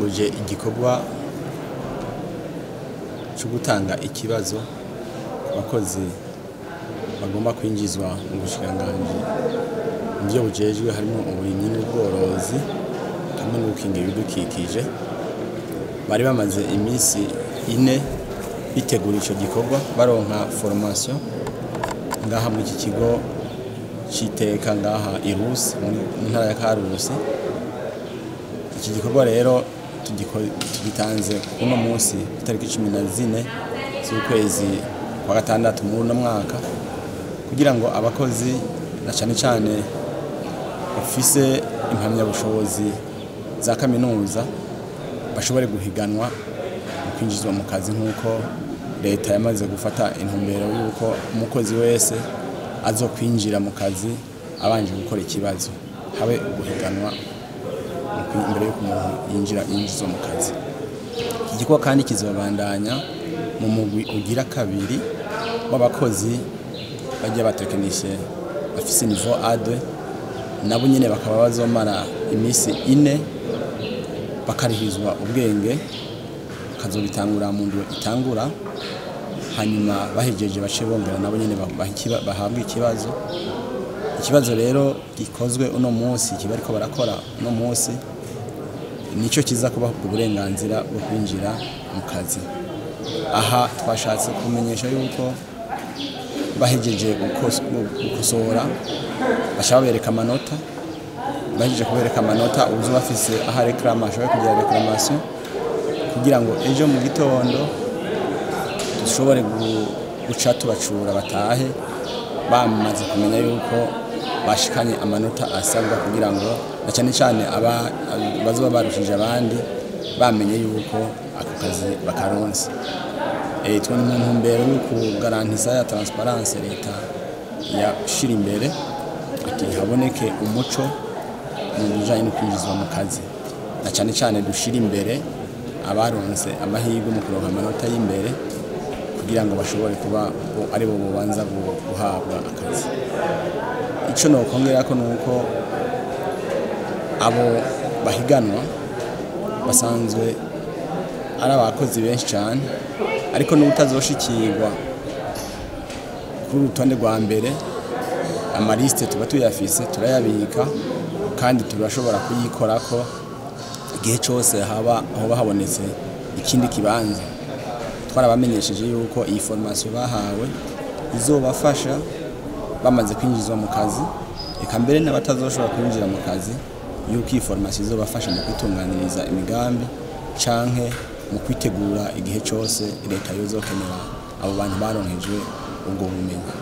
Uje igikorwa cyo gutanga ikibazo ku bakozi bagomba kwinjizwa mu bushikiranganji mu byo bujejwe, harimo uburimyi n'ubworozi hamwe no gukingira ibidukikije. Bari bamaze iminsi 4 bitegura ico gikorwa, baronka formation ngaha muri iki kigo c'iteka ngaha Irusi mu ntara ya Karusi. Iki gikorwa rero tugitanze uno munsi itariki 14 z'ukwezi kwa gatandatu muri uno mwaka, kugira ngo abakozi na cane cane bafise impamyabushobozi za kaminuza bashobore guhiganwa mu kwinjizwa mu kazi, nk'uko leta yamaze gufata intumbero y'uko umukozi wese azokwinjira mu kazi abanje gukora ikibazo, habe guhiganwa imbere y'uko umuntu yinjizwa mu kazi. Iki gikorwa kandi kizobandanya mu mugwi ugira kabiri w'abakozi bajya batekinishe bafise niveau A2, nabo nyene bakaba bazomara iminsi 4 bakarihizwa ubwenge, bakazobitangura mu ndwi itangura, hanyuma bahejeje bace bongera nabo nyene bahabwa ikibazo. Ikibazo rero gikozwe uno munsi, kiba ariko barakora uno munsi, nico kiza kubaha uburenganzira bwo kwinjira mu kazi. Aha twashatse kumenyesha yuko bahejeje gukosora baca babereka amanota, bahejeje kubereka amanota uwuzoba afise aho reklama ashobore kugira reclamation, kugira ngo ejo mu gitondo dushobore guca tubacura batahe bamaze kumenya yuko bashikanye amanota asabwa, kugira ngo na cyane cyane bazoba barushije abandi bamenye yuko ako kazi bakaronse. Twe mu ntumbero yo kugarantisa ya transparence leta yashira imbere, ati haboneke umuco mu bijanye no kwinjizwa mu kazi, na cyane cyane dushira imbere abaronse amahirwe mu kuronka amanota y'imbere, kugira ngo bashobore kuba ari bo bobanza guhabwa akazi. Ico nokongerako nuko abo bahiganwa basanzwe ari abakozi benshi cyane, ariko n'utazoshikirwa kuri urutonde rwa mbere, amaliste tuba tuyafise, turayabika kandi turashobora kuyikorako igihe cyose hoba habonetse ikindi kibanza. Twarabamenyesheje yuko iyi formation bahawe izobafasha bamaze kwinjizwa mu kazi, eka mbere n'abatazoshobora kwinjira mu kazi, yuko iyi formation izobafasha mu kwitunganiriza imigambi canke mu kwitegura igihe cyose leta yozokenera abo bantu baronkejwe ubwo bumenyi.